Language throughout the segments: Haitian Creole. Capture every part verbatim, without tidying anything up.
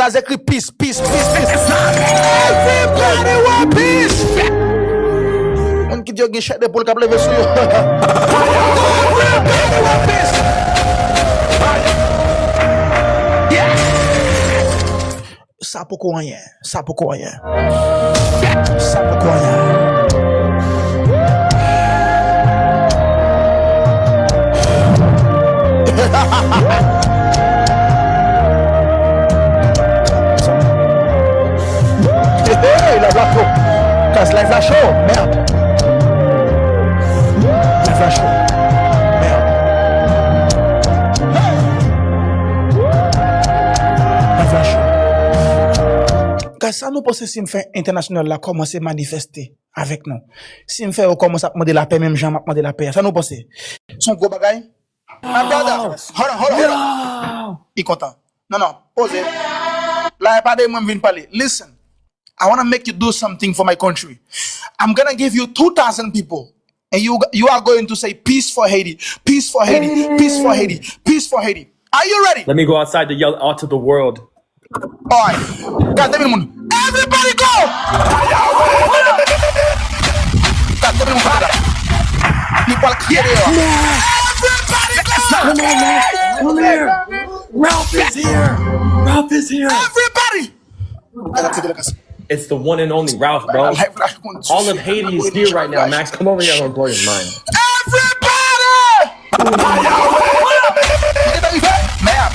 Gaz ekri peace, peace, peace, peace. Everybody want peace. Moun ki di yo gen chè de poul k ap leve sou yo. Everybody want peace. Yeah. Sa poko anyen. Sa poko anyen. Sa poko anyen. Hey, hey, live la cho. Guys, live la cho. Merde. Live la cho. Merde. Live la cho. Guys, sa nou panse si m fè entènasyonal la kòmanse manifeste avèk nou? Si m fè yo kòmanse ap mande lapè menm jan m ap mande lapè a, sa nou panse? Se yon gwo bagay? My brother, hold on, hold on, hold on. Li kontan. Non, non, poze. La, e pa de mwen m vin pale. Listen, I wanna make you do something for my country. I'm gonna give you two thousand people. And you, you are going to say, "Peace for Haiti, peace for Haiti, peace for Haiti, peace for Haiti." Are you ready? Let me go outside to yell out to the world. Alright. Gade, de mil moun. Everybody go! Gade, de mil moun kote la. Li pral kriye deyò. Everybody go! Come on, man. Come here. Ralph is here. Ralph is here. Everybody! Gade, gade, gade. It's the one and only Ralph, bro. All of Haiti is here right now, Max. Come over here, I'm blowing your mind. Everybody! Mèt.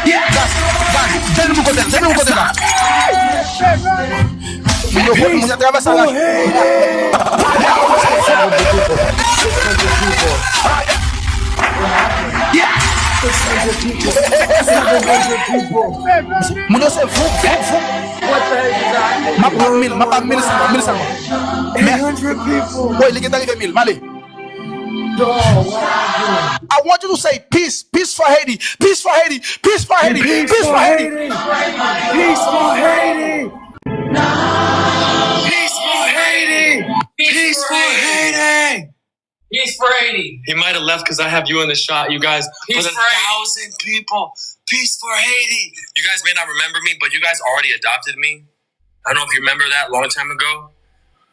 Gas, gas, de mil moun kote, de mil moun kote la. Moun yo, moun yo travèse la. Moun yo se voup, voup, voup. M ap pran mil, m ap pran mil sèlman, mil sèlman. Mèt. Woy, li gentan rive mil, m ale. I want you to say, "Peace, peace for Haiti, peace for Haiti, peace for Haiti, peace for Haiti." Peace for Haiti. Peace for Haiti. Peace for Haiti. Peace for Haiti. He might have left because I have you in the shot, you guys. Peace for Haiti. Thousand people. Peace for Haiti. You guys may not remember me, but you guys already adopted me. I don't know if you remember that, long time ago.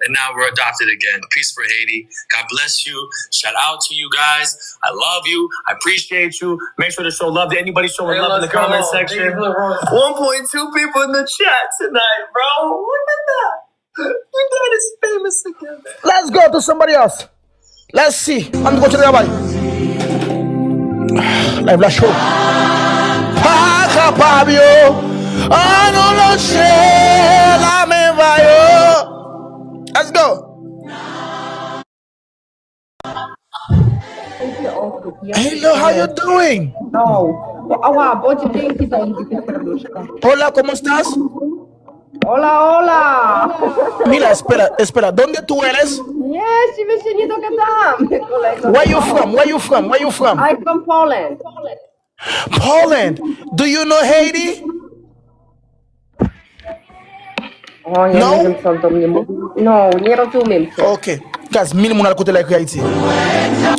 And now we're adopted again. Peace for Haiti. God bless you. Shout out to you guys. I love you. I appreciate you. Make sure to show love to anybody showing love in the comment section. One point two people in the chat tonight, bro. Look at that. You guys famous again. Let's go to somebody else. Let's see. Ann kontinye travay. Live la cho. Pa kapab yo. Ann nou lanse lame ba yo. Let's go. Hello, how you doing? Hola, ¿cómo estás? Hola, hola. Mira, espera, espera. ¿Dónde tú eres? Yes, mi vecino que está. Where you from? Where you from? Where you from? I'm from Poland. Poland. Do you know Haiti? No? No, ni yo tou menm. Ok. Guys, mil moun al kote la ekri Ayiti.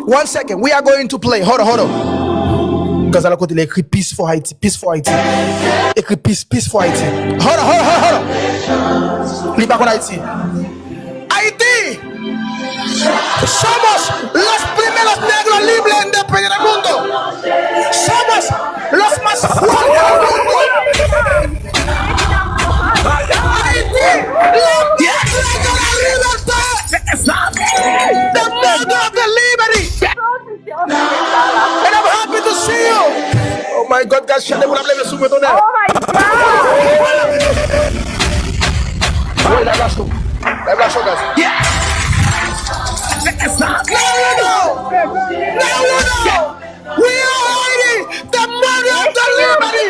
One second, we are going to play. Hold on, hold on. Guys, al kote la ekri peace for Haiti, peace for Haiti. Ekri peace, peace for Haiti. Hold on, hold on, hold on, hold on. Li pa konn Ayiti. Haiti. Somos los primeros negros libres independientes del mundo. Somos los más fuertes del mundo. Haiti, la tierra de la libertad. The mother of the liberty. And I'm happy to see you. Oh my God, guys, chante pou la leve sou mwen, tonè. Oh my God. Woy, live la cho. Live la cho, guys. Now you know. Now you know. We are Haiti, the mother of the liberty.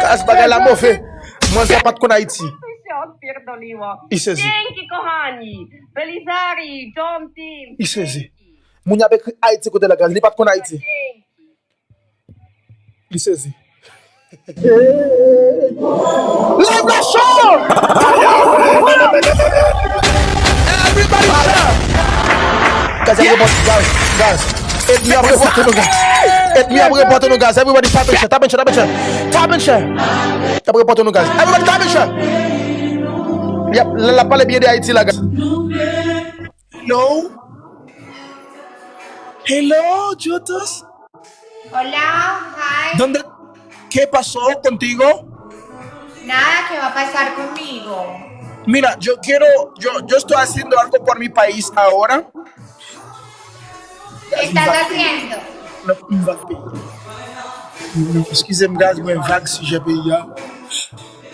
Guys, bagay la move. Manzè pa t konn Ayiti. Li sezi. Li sezi. Moun y ap ekri Ayiti kote la, guys. Li pa t konn Ayiti. Li sezi. Live la cho! Everybody Everybody share! Guys, everybody, guys, guys. Ènmi ap repòte nou, guys. Ènmi ap repòte nou, guys. Everybody tap and share, tap and share, tap and share. Tap and share. Ap repòte nou, guys. Everybody tap and share. Yep, la, la pale byen de Ayiti la, guys. Hello? Hello, Jutas? Hola, hi. ¿Dónde? ¿Qué pasó contigo? Nada, ¿qué va a pasar conmigo? Mira, yo quiero, yo, yo estoy haciendo algo por mi país ahora. ¿Qué estás haciendo? Non, m vag peyi. Non, excusez-moi, guys, mwen vag sijè peyi a.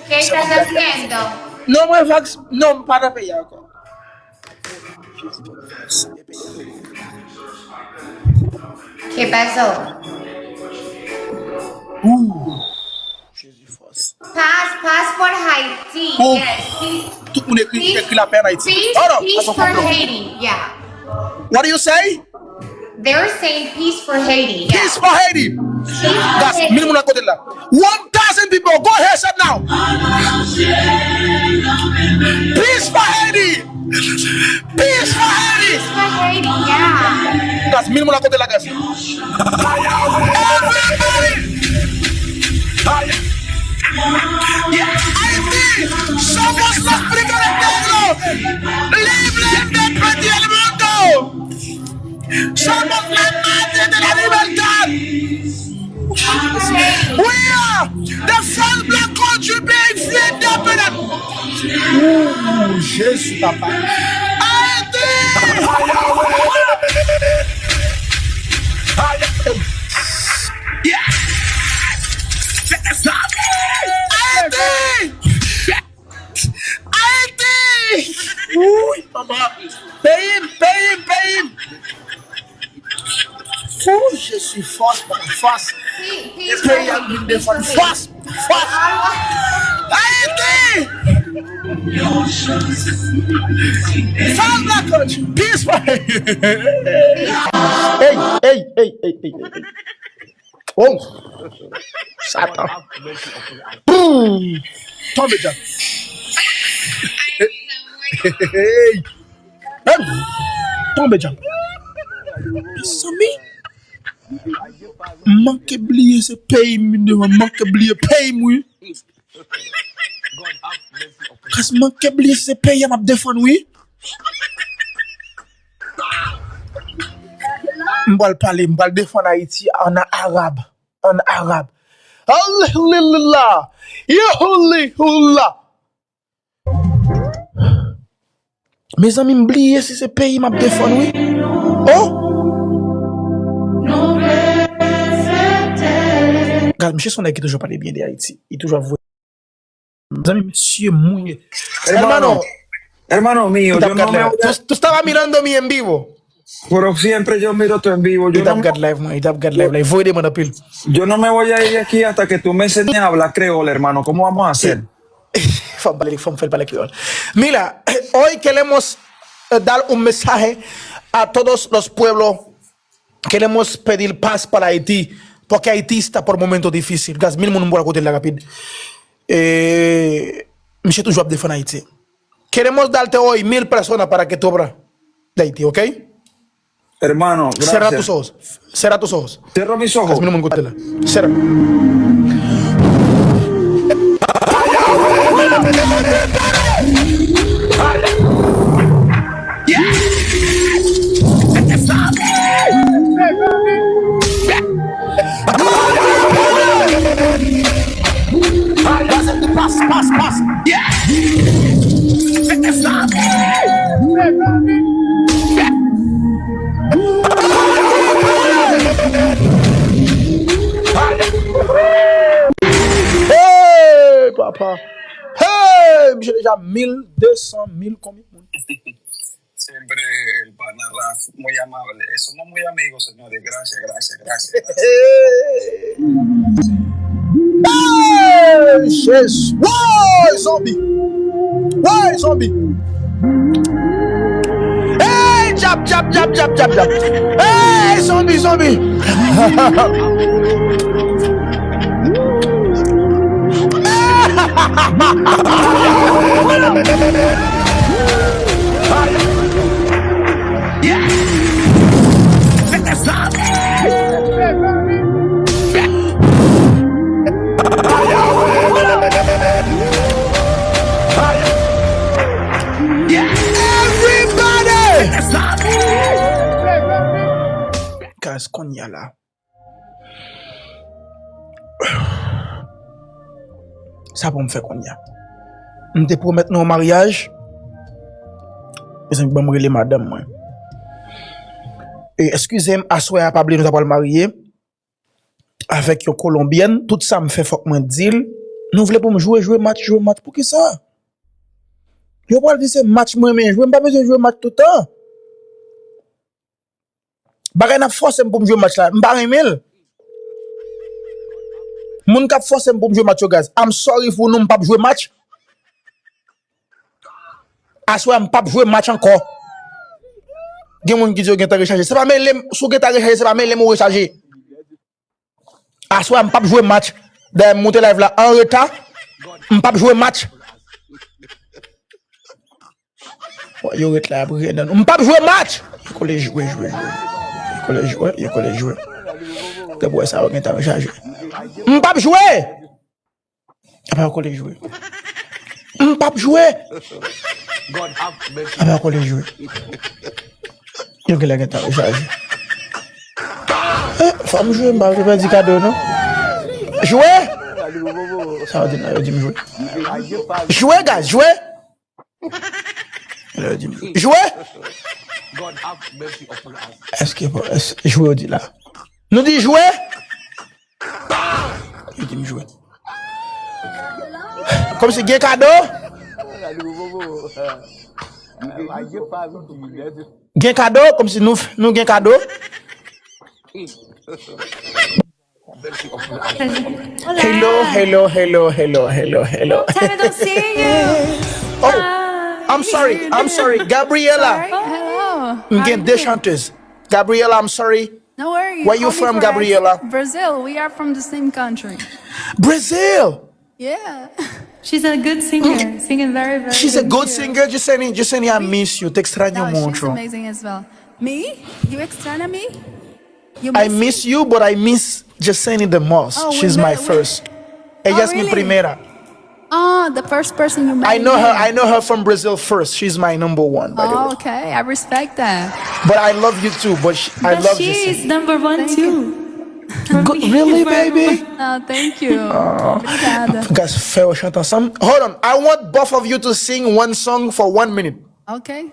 ¿Qué estás haciendo? Non, mwen vag, non, m pa nan peyi a ankò. ¿Qué pasó? Ooh. Jezi fòs. Pas, pas por Haiti. Ooh. Yes, peace. Tout moun ekri, peace, ekri lapè an Ayiti. Peace, oh, non, peace for Haiti. Yeah. What do you say? They're saying peace for Haiti. Yeah. Peace for Haiti. Peace for Haiti. Mil moun akote la. One thousand people, go ahead, shut now. Peace for Haiti. Peace for Haiti. Peace for Haiti, yeah. Guys, mil moun akote la, guys. Everybody. Haiti, somos los primeros negros. Libre independiente del mundo. Somos la madre de la libertad. We are the first black country being free independent. Ooh, Jezi, papa. Haiti! Haiti! Ayiti! Ayiti! Wouy, papa! Peyi m, peyi m, peyi m! Wouy, Jezi, fòs, papa, fòs! E peyi a m vin defann, fòs, fòs! Ayiti! Fòs la kòt! Peace! Hey, hey, hey, hey, hey, hey. Oh! Satan. Boum! Tonbe djab. Hey! Hey! Tonbe djab. Mezanmi. M manke bliye se peyi m vin devan. M manke bliye peyi m, wi. Kas manke bliye se peyi a m ap defann, wi. M pral pale, m pral defann Ayiti an arab, an arab. Alhamdulillah, yahulihullah. Mezanmi, m bliye si se peyi m ap defann, wi. Oh! Gad, misye se yon nèg ki toujou pale byen de Ayiti. Li toujou ap voye. Mezanmi, mesye mouye. Hermano, hermano mío, yo no me voy a... Tú, tú estabas mirando mi en vivo. Pero siempre yo miro tu en vivo. Yo no me... Gad live mwen, li t ap gad live la, li voye demann anpil. Yo no me voy a ir aquí hasta que tú me enseñes a hablar creole, hermano. ¿Cómo vamos a hacer? Fò m pale, fò m fè l pale kreyòl. Mira, hoy queremos, eh, dar un mensaje a todos los pueblos. Queremos pedir paz para Haití, porque Haití está por momentos difíciles. Gas, mil moun m pral kote l la rapid. Eh, misye toujou ap defann Ayiti. Queremos darte hoy mil personas para que tú obras de Haití, ¿ok? Hermano, gracias. Cierra tus ojos. Cierra tus ojos. Cierro mis ojos. Hazme un... Cierra. Pas, pas, pas. Hey, papa. Hey, misye deja mil de san, mil konbyen moun? Siempre el pana Raf, muy amable. Somos muy amigos, señores. Gracias, gracias, gracias, gracias. Hey, Jesus! Woy, zonbi! Woy, zonbi! Hey, djab, djab, djab, djab, djab, djab! Hey, zonbi, zonbi! kounye a la. Sa pou m fè kounye a. M te pwomèt nou yon maryaj. Mezanmi, ban m rele madanm mwen. E, eskize m, aswè a pa bliye nou ta pral marye avèk yon kolonbyèn. Tout sa m fè, fòk mwen di l. Nou vle pou m jwe, jwe match, jwe match. Poukisa? Yo pral di se match mwen renmen jwe. M pa bezwen jwe match tout tan. Bagay n ap fòse m pou m jwe match la, m pa renmen l. Moun k ap fòse m pou m jwe match yo, guys, I'm sorry pou nou, m p ap jwe match. Aswè a, m p ap jwe match ankò. Gen moun ki di yo gentan rechaje. Se pa mele m, si w gentan rechaje, se pa mele m ou rechaje. Aswè a, m p ap jwe match. Dayè, m moute live la an reta. M p ap jwe match. Yo ret la, y ap ri nan nou. M p ap jwe match! Yo kole jwe, jwe, jwe. Yo kole jwe, yo kole jwe. Depi w wè sa, yo gentan rechaje. M p ap jwe! Apa yo kole jwe? M p ap jwe! Apa yo kole jwe? Yo genlè gentan rechaje. Eh, fò m jwe, m pa vle pèdi kado, non. Jwe! Sa yo di la, yo di m jwe. Jwe, guys, jwe! Lè yo di m jwe. Jwe! Èske, èske jwe yo di la? Nou di jwe? Yo di m jwe. Kòmsi gen kado? Gen kado? Kòmsi nou, nou gen kado? Hello, hello, hello, hello, hello, hello, hello. Long time I don't see you. Oh, I'm sorry, I'm sorry, Gabriella. Hello. M gen de chantèz. Gabriella, I'm sorry. No worries. Where you from, Gabriella? Brazil. We are from the same country. Brazil. Yeah. She's a good singer. Singing very, very good. She's a good singer. Jeseni, Jeseni, I miss you. Te extraño mucho. No, she's amazing as well. Me? You extraña me? I miss you, but I miss Jeseni the most. She's my first. Ella es mi primera. Oh, the first person you met. I know her. I know her from Brazil first. She's my number one, by the way. Oh, okay, I respect that. But I love you too. But she, I love Jeseni. But she is number one too. Really, baby? Oh, thank you. Obrigada. Guys, fè yo chante ansanm. Hold on. I want both of you to sing one song for one minute. Okay.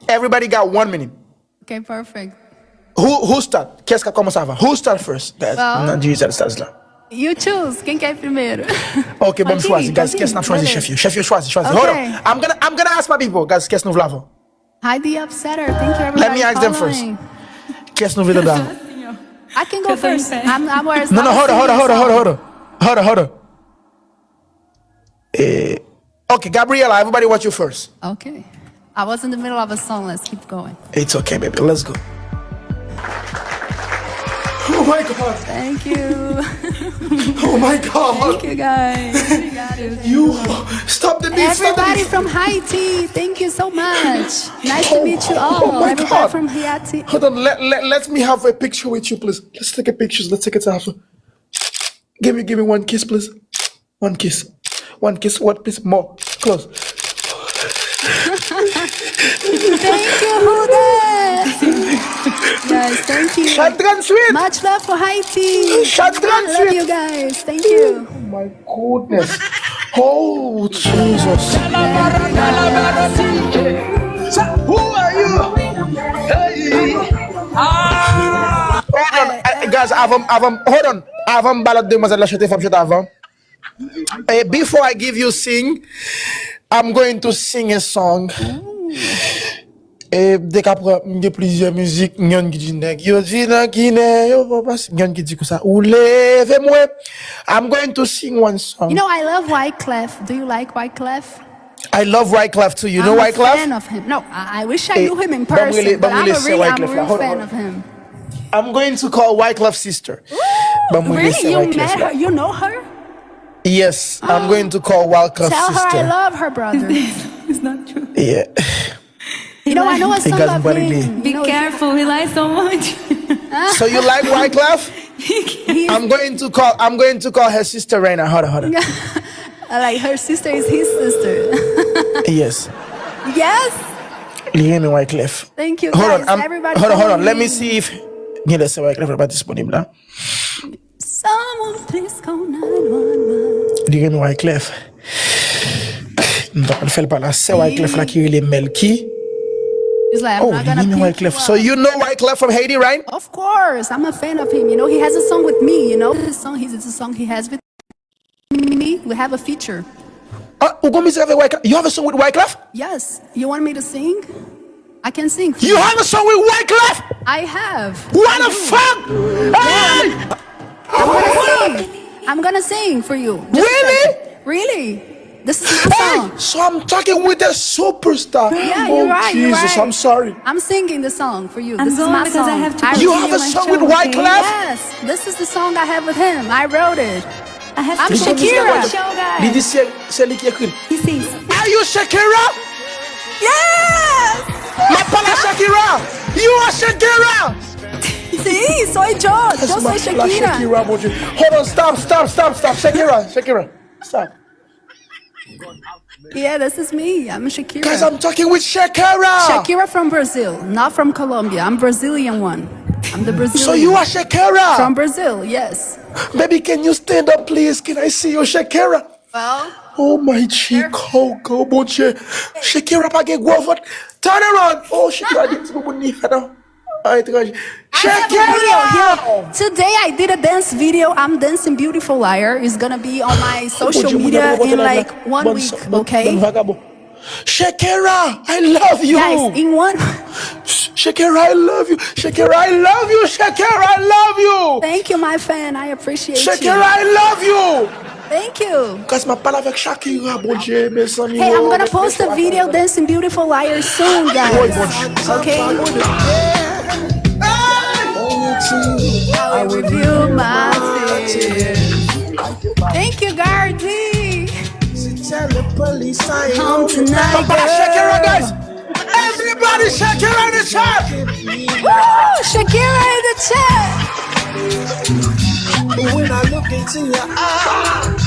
Everybody got one minute. Okay, perfect. Who, who start? Kiyès k ap kòmanse avan? Who start first, guys? Well, nan Digicel Stars la. You choose. Quem quer primeiro? Ok, bon, m chwazi, guys. Kiyès n ap chwazi, chèf yo? Chèf yo, chwazi, chwazi. Hold on. I'm gonna, I'm gonna ask my people, guys, kiyès nou vle avan? Hi, the Upsetter. Thank you, everybody. Let me ask them first. Kiyès nou vle tande avan? I can go first. I'm, I'm where it's... No, no, hold on, hold on, hold on, hold on, hold on. Hold on, hold on. Eh, okay, Gabriella, everybody want you first. Okay. I was in the middle of a song. Let's keep going. It's okay, baby. Let's go. Oh my God. Thank you. Oh my God. Thank you, guys. Obrigada, gente. You, stop the beat, stop the beat. Everybody from Haiti, thank you so much. Nice to meet you all. Oh, oh my God. Everybody from Haiti. Hold on, let, let, let me have a picture with you, please. Let's take a picture. Let's take a selfie. Give me, give me one kiss, please. One kiss. One kiss. What, please? More. Close. Thank you, Huda. Guys, thank you. Chat tranntuit. Much love for Haiti. Chat tranntuit. I love you guys. Thank you. Oh my goodness. Oh, Jesus. Who are you? Hey. Hold on, eh, guys, avan, avan, hold on. Avan m ba lòt demwazèl la chante, fò m chante avan. Eh, before I give you sing, I'm going to sing a song. E, m te ka pran, m gen plizyè mizik, m gen youn ki di nèg yo di nan Ginen, yo pa pas, m gen youn ki di konsa, ou leve mwen. I'm going to sing one song. You know, I love Wyclef. Do you like Wyclef? I love Wyclef too. You know Wyclef? I'm a fan of him. No, I, I wish I knew him in person, but I'm a real, I'm a real fan of him. I'm going to call Wyclef sister. Ooh, really? You met her? You know her? Yes, I'm going to call Wyclef sister. Tell her I love her, brother. It's not true. Yeah. You know, I know a song of him. Be careful, he lies so much. So you like Wyclef? I'm going to call, I'm going to call her sister right now. Hold on, hold on. I like her sister is his sister. Yes. Yes. Li renmen Wyclef. Thank you, guys. Hold on, hold on, hold on. Let me see if Genlè sè Wyclef la pa disponib la. Someone please call nine one one. Li renmen Wyclef. M ta pral fè l pale a sè Wyclef la ki rele Melky. He's like, I'm oh, not gonna pick Wyclef. So you know Wyclef from Haiti, right? Of course, I'm a fan of him. You know, he has a song with me. You know, the song, he's, it's a song he has with me. We have a feature. Ah, ou gon mizik avèk Wyclef? You have a song with Wyclef? Yes. You want me to sing? I can sing for you. You have a song with Wyclef? I have. What the fuck? Hey! I'm gonna sing. I'm gonna sing for you. Just a second. Really? Really? This is my song. Hey, so I'm talking with a superstar. Yeah, you're right, you're right. Oh, Jesus, I'm sorry. I'm singing the song for you. This is my song. You have a song with Wyclef? Yes, this is the song I have with him. I wrote it. I'm Shakira. Li di se, se li ki ekri l. Are you Shakira? Yes! M ap pale a Shakira! You are Shakira! Sí, soy yo. Yo soy Shakira. Shakira, Bondye. Hold on, stop, stop, stop, stop. Shakira, Shakira, stop. Yeah, this is me. I'm Shakira. Guys, I'm talking with Shakira. Shakira from Brazil, not from Colombia. I'm Brazilian one. I'm the Brazilian. So you are Shakira? From Brazil, yes. Baby, can you stand up, please? Can I see you, Shakira? Well, oh my Chicago, Bondye. Shakira pa gen gwo vant. Turn around. Oh, Shakira gen ti bouboun li fè nan. A etranje. Shakira! Today I did a dance video. I'm dancing beautiful liar. It's gonna be on my social media in like one week, okay? Shakira, I love you. Guys, in one Shakira, I love you. Shakira, I love you. Shakira, I love you. Thank you, my fan. I appreciate you. Shakira, I love you. Thank you. Guys, m ap pale avèk Shakira, Bondye, mezanmi. Hey, I'm gonna post a video dancing beautiful liar soon, guys. Okay? I reveal my tears. Thank you, Gardy. Come tonight, girl. Shakira, guys. Everybody, Shakira in the chat. Woo! Shakira in the chat. When I look into your eyes,